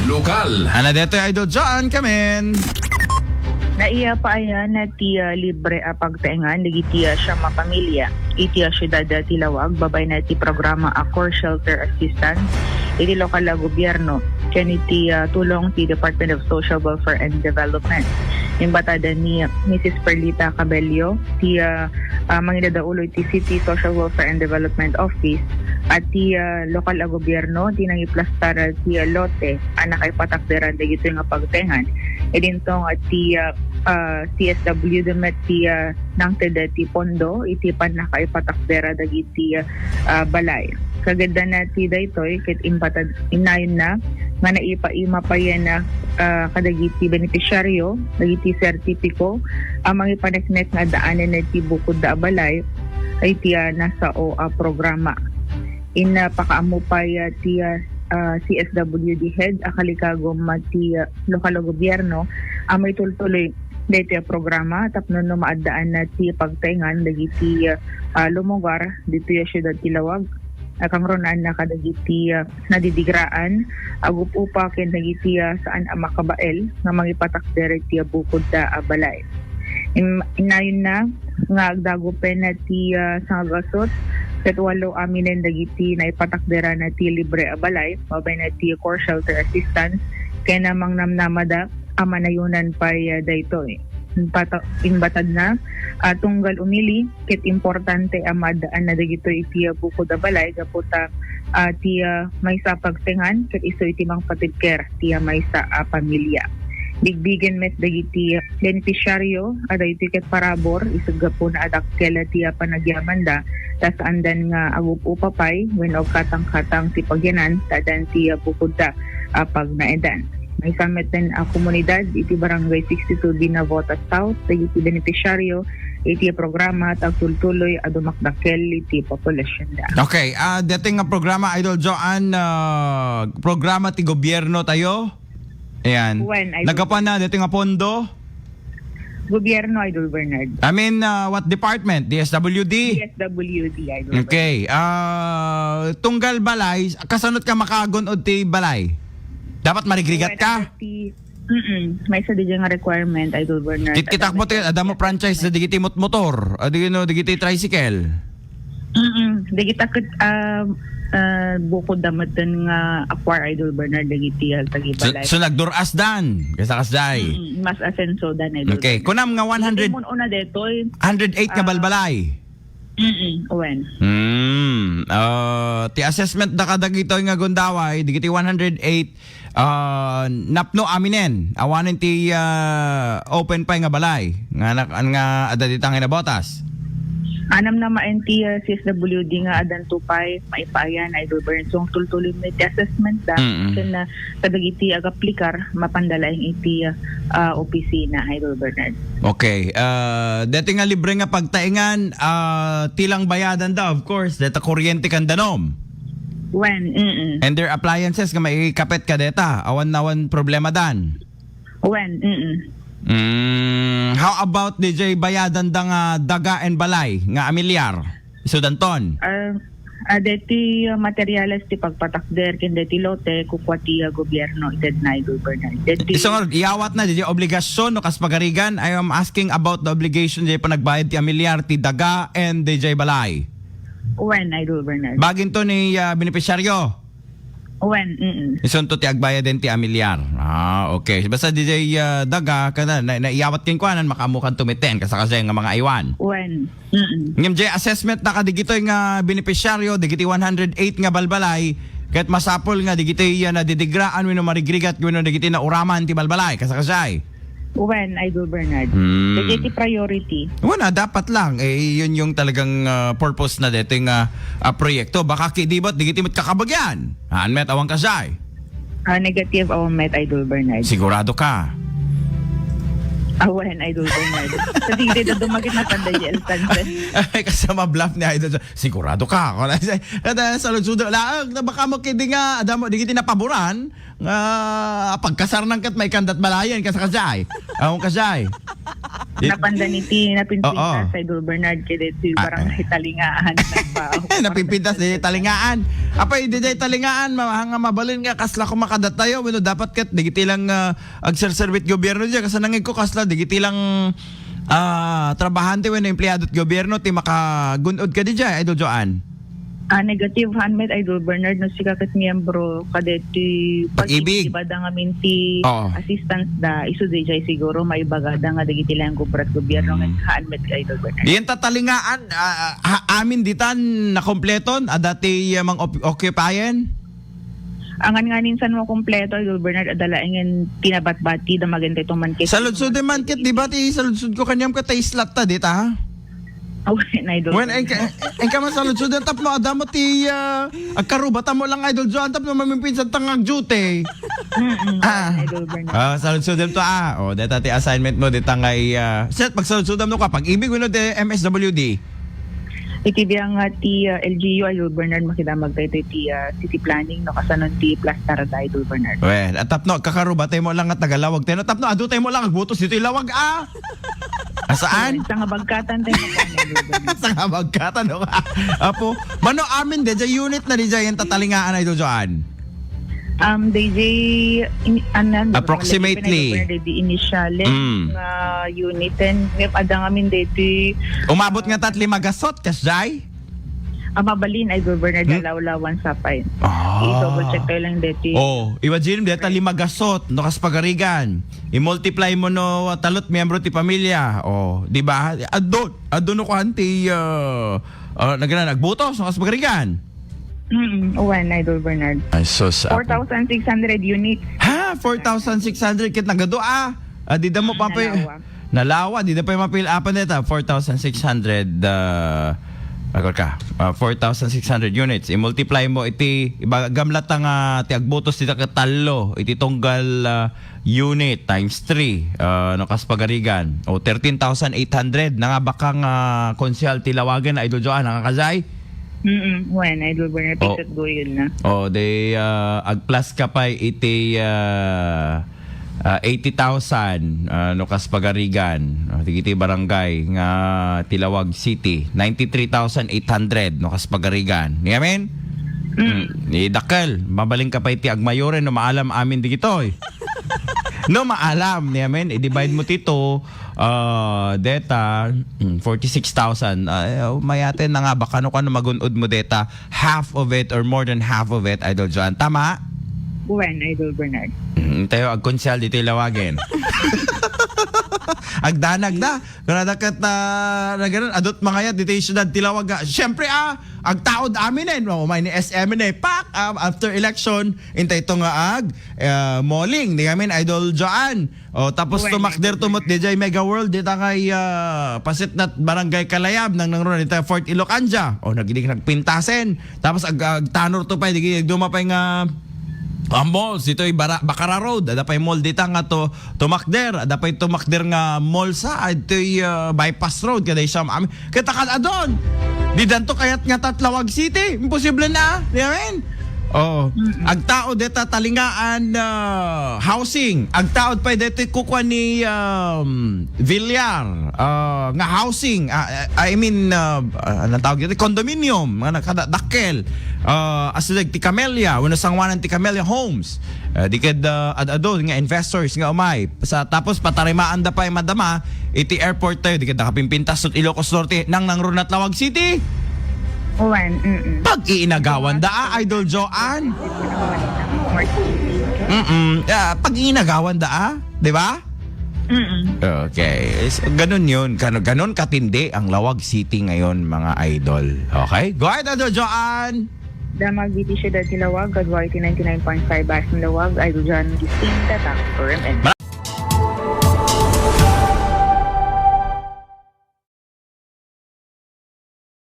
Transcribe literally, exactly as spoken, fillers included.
Lokal. Ana detoy, Idol John, kamin. Naiya pa ayan ti, ah, libre a pagtaengan dagiti, ah, siyam a pamilia iti, ah, siudad, ah, ti Laoag, babaen na ti programa a Core Shelter Assistance iti lokal a gobierno ken iti, ah, tulong ti Department of Social Welfare and Development. Imbatada ni, ah, Misis Perlita Cabello, ti, ah, ah, mangidadaulo iti City Social Welfare and Development Office, a ti, ah, lokal a gobierno ti nangiplastar ti, ah, lote a nakaipatakderan dagitoy nga pagtaengan. Idinto nga ti, ah, ah, C S W D met ti, ah, nangted ti pondo iti pannakaipatakdera dagiti, ah, ah, balay. Kagiddan ti daytoy ket imbatad inayonna nga naipaima payen, ah, kadagiti benepisyaryo dagiti sertipiko a mangipaneknek nga addaanen ti bukodda a balay iti, ah, nasao a programa. Inna pakaammo pay, ah, ti, ah, ah, C S W D head a kalikagum ti, ah, lokal a gobierno a maitultuloy daytoy a programa tapno no maaddaan na ti pagtaengan dagiti, ah, lumugar ditoy a siudad ti Laoag, a kangrunaan na kadagiti, ah, nadidigraan, agup-upa ken dagiti, ah, saan a makabael nga mangipatakder iti, ah, bukodda a balay. Im-, inayonna nga agdagupen ti, ah, sangagasut ket walo aminen dagiti naipatakderan ti libre a balay, babaen ti core shelter assistance, ken a mangnamnamada a manayonan pay, ah, daytoy. Impata-, imbatadna, ah, tunggal umili, ket importante a maaddaan na dagitoy iti, ah, bukod a balay gapu ta, ah, ti, ah, maysa a pagtaengan ket isu iti mangpatibker ti, ah, maysa a pamilia. Bigbigen met dagiti benepisyaryo a daytoy ket parabur, isut' gapuna a dakkel ti, ah, panagyamanda, ta saandan nga agup-upa pay wenno agkatangkatang ti pagyanan ta addan ti, ah, bukodda a pagnaedan. Maysa met a komunidad iti Barangay sixty-two Binavota South dagiti benepisyaryo iti programa ta agtultuloy a dumakdakkel iti populasionda. Okay, ah, daytoy nga programa, Idol Joanne, ah, programa ti gobierno tayo? Ayan. Wen, Idol. Nagapan na daytoy nga pondo? Gobierno, Idol Bernard. I mean, ah, what department? D S W D? D S W D, Idol Bernard. Okay. Ah, tunggal balay, kasano ka makaagun-od ti balay? Dapat marigrigat ka? Wen, ti, mm-mm. Maysa diay nga requirement, Idol Bernard. Kit-, kitak mo ti, adda mo franchise na digiti mot-, motor, ah, di, no, digiti tricycle. Mm-mm. Dagita ket, ah, ah, bukod da met nga acquire, Idol Bernard, dagiti, ah, So, tagibalay. So, nagdur-as dan, kasta kasjay. Mm-mm. Mas asenso dan, Idol Bernard. Okay. Kunam nga one hundred, Dagiti mun-una detoy, hundred eight nga ah, balbalay. Mm-mm. Wen. Hmm. Ah, ti assessment da kadagitoy nga gundaway, digiti one hundred eight, ah, napno aminen. Awanen ti, ah, open pay nga balay nga nak-, nga adda dita nga nabotas. Anam na maen ti, ah, C S W D nga addanto pay maipaayan, Idol Bernard. So, tultuloy met ti assessment da. Mm-mm. Ken, ah, kadagiti agaplikar, mapanda laeng iti, ah, opisina, Idol Bernard. Okay. Ah, deti nga libre nga pagtaengan, ah, ti lang bayadan da, of course, deta kuryente ken danum. Wen, mm-mm. And their appliances nga maikapet ka deta, awan, awan problema dan. Wen, mm-mm. Mm, how about D J bayadan da nga daga and balay nga amilyar? Sudanton. Ah, ah, deti, ah, materyales ti pagpatakder ken deti lote, kukua ti, ah, gobierno, ited na, Idol Bernard. Deti Isu nga, iyawat na, D J, obligasyon no kas pagarigan. I am asking about the obligation, D J, panagbayad ti amilyar, ti daga, and D J balay. Wen, Idol Bernard. Baginto ni, ah, benepisyaryo? Wen, mm-mm. Isunto ti agbayad den ti amilyar. Ah, okay. Basta D J, ah, daga, kana, na, naiyawat kenkuanan, makaammo kan tumiten, kasakasay nga mga aywan. Wen, mm-mm. Ngem, D J, assessment na kadigitoy nga benepisyaryo, digiti one hundred eight nga balbalay, ket masapul nga digiti, ah, nadidigraan wenno marigrigat wenno digiti nauraman ti balbalay, kasakasay. Wen, Idol Bernard. Hmm. Dagiti priority. Wen, ah, dapat lang. Eh, yun yung talagang, ah, purpose na dito yung, ah, ah, proyekto. Baka kidibot, digiti met kakabagyan. Haan met, awan kasay. Ah, negative, awan met, Idol Bernard. Sigurado ka? Awan, Idol Bernard. Sa digdi, dadumagit na panda, J L Tansen. Ay, kasama bluff ni Idol. Sigurado ka? Kada sa lugsudo, laag, na baka mo kidi nga, adda mo, digiti napaboran, nga pagkasarnang ket maikandat balayen, kasakasay. Awan kasay. Napanda ni ti napinpintas, Oo. Idol Bernard, kay ditoy Ah, barangay eh. Talingaan, nagbaho. Eh, napinpintas, di Talingaan. Apay, di jay Talingaan, ma-, nga mabalin nga, kasla ko makadatayo, wenno dapat ket, digiti lang, ah, agserserbi ti gobierno diay, kas nangeg ko, kasla, digiti lang, ah, trabahante wenno empleyado ti gobierno, ti makagun-od kadi diay, Idol Joan. Ah, negative, han met, Idol Bernard, no sika ket miyembro kadeti Pag-ibig. Pag-ibig, ibada ngamin ti Oo. Assistance da, isu dayjay siguro maibagada nga dagiti lang gubrat gobierno nga han met, Idol Bernard. Diyan ta Talingaan, ah, ah, ha-, amin ditan nakompleton, adda ti, ah, mang op-, occupayen? Angan nga ninsan makompleto, Idol Bernard, adda laengen ti nabatbati, da magentay to man ket Saludsod man ket, di ba, ti saludsod ko kaniam ket ta islat ta, dita, ha? Awen, Idol Wen, Bernard. Enka, enka man saludsod, tapno adda mo ti, ah, agkaruba, tamo lang, Idol Joan, tapno mamimpinsan ta nga agduty. Mm-mm, Ah. Idol Bernard. Ah, saludsod to, ah. O, deta ti assignment mo, dita nga, ah, set, pagsaludsodam no ka, Pag-ibig wenno ti M S W D? Iti biang nga ti, ah, L G U, Idol Bernard, makidamag tayo ti, ah, city planning, no, kasanon ti plastar da, Idol Bernard. Well, at tapno, kakaruba tayo mo lang nga tagalawag tayo, no? Tapno, adu tayo mo lang, agbutos dito ilawag, ah! Asaan? Sa nga bagkatan tayo, Idol Bernard. Sa nga bagkatan, no? Apo, mano amin, di, di unit na, di, di, yung tatalingaan, Idol Joan? Um, D J, in, ano, Approximately. Di inisyalen Mm. nga unit, and may adda ngamin deti, Umabot nga tat lima gasot, kasjay? Ah, mabalin, Idol Bernard, Hmm? Lawlawan, Sapay. Ah. I-double check tayo lang deti. Oh, iwa Jim, deta lima gasot, no, kas pagarigan. I-multiply mo no, talot miyembro ti pamilya. Oh, di ba? Addo, addo no kuan ti, ah, ah, nagana, nagbutos, no, kas pagarigan. Mm, uwan, Idol Bernard. Ay, sus, apo. Four thousand six hundred units. Ha? Four thousand six hundred ket nagadu, ah. Ah, di damo Mm, pa pa y-, nalawa. Nalawa, di da pa yung mapil-apan neta. Four thousand six hundred, ah, agor ka. Ah, four thousand six hundred units. I-multiply mo iti, iba, gamlat nga ti agbutos dita ket tallo. Iti tunggal, ah, unit times three, ah, no, kas pagarigan. O, thirteen thousand eight hundred. Nangabakang, ah, konsyal ti lawagen, Idol Joan, nangakajay? Mm-mm. Wen, Idol Bernard, Oh. Picot Goyon na. Oh, di, ah, agplus ka pay iti, ah, ah, eighty thousand, ah, no, kas pagarigan. Ah, digiti barangay nga Tilawag City, ninety-three thousand eight hundred, no, kas pagarigan. Ni amin? Mm. Hmm, ni dakkel, mabalin ka pay ti agmayoren, no, maalam amin digitoy. No, maalam, ni amin, i-divide mo ti two, ah, deta, mm, forty-six thousand. Ay, oh, mayaten na nga, baka no kano magun-od mo deta, half of it or more than half of it, Idol Joan. Tama? Wen, Idol Bernard. Mm, tayo, agkonsyal dito ilawagen. Agdanag na. Kada ket, ah, naganan, adut mangayat dito yung syudad Tilawag. Siyempre, ah, agtaod amin eh. No? May ni S M eh. Pak, ah, after election, intay ito nga ag, ah, moling. Di kami, Idol Joan. O, tapos Wen, tumakder Idol tumot Bernard. D J Mega World, dita kay, ah, Pasit na Barangay Kalayab, nang nangruna dita Fort Ilocanja. O, nagiling nagpintasen. Tapos ag-, agtanor to pay, di, duma pay nga, ah, malls, ito'y Bara-, Bacara Road. Ada pay mall dita nga to, tumakder. Ada pay tumakder nga mall sa, ito'y, ah, Bypass Road. Kada isang, am-, kita ka adon. Di danto kayat nga Tatlawag City. Imposible na. Di amin? Oh, Mm-mm. Agtao deta Talingaan, ah, housing. Agtaod pay deti kukua ni, um, Villar, ah, nga housing. Ah, I mean, ah, ah, anong tawag dito? Condominium. Nga nakadakkel. Ah, asideg ti Camellia. Wano sanguanan ti Camellia Homes. Ah, di kad, ah, ad-ado nga investors nga umay. Sa, tapos patarimaan da pay madama iti airport tayo. Di kad nakapimpintas sa Ilocos Norte. Nang nangrunat Lawag City. Wen, mm-mm. Pag-iinagawan da, ah, Idol Joan. Mm-mm. Ah, pag-iinagawan da, ah. Di ba? Mm-mm. Okay. Is, ganun yun. Ganun, ganun katindi ang Lawag City ngayon, mga idol. Okay? Go ahead, Idol Joan. Damag iti siyudad ti Lawag, kadua iti ninety-nine point five F M Lawag, Idol Joan Gising, Tatak, R M N.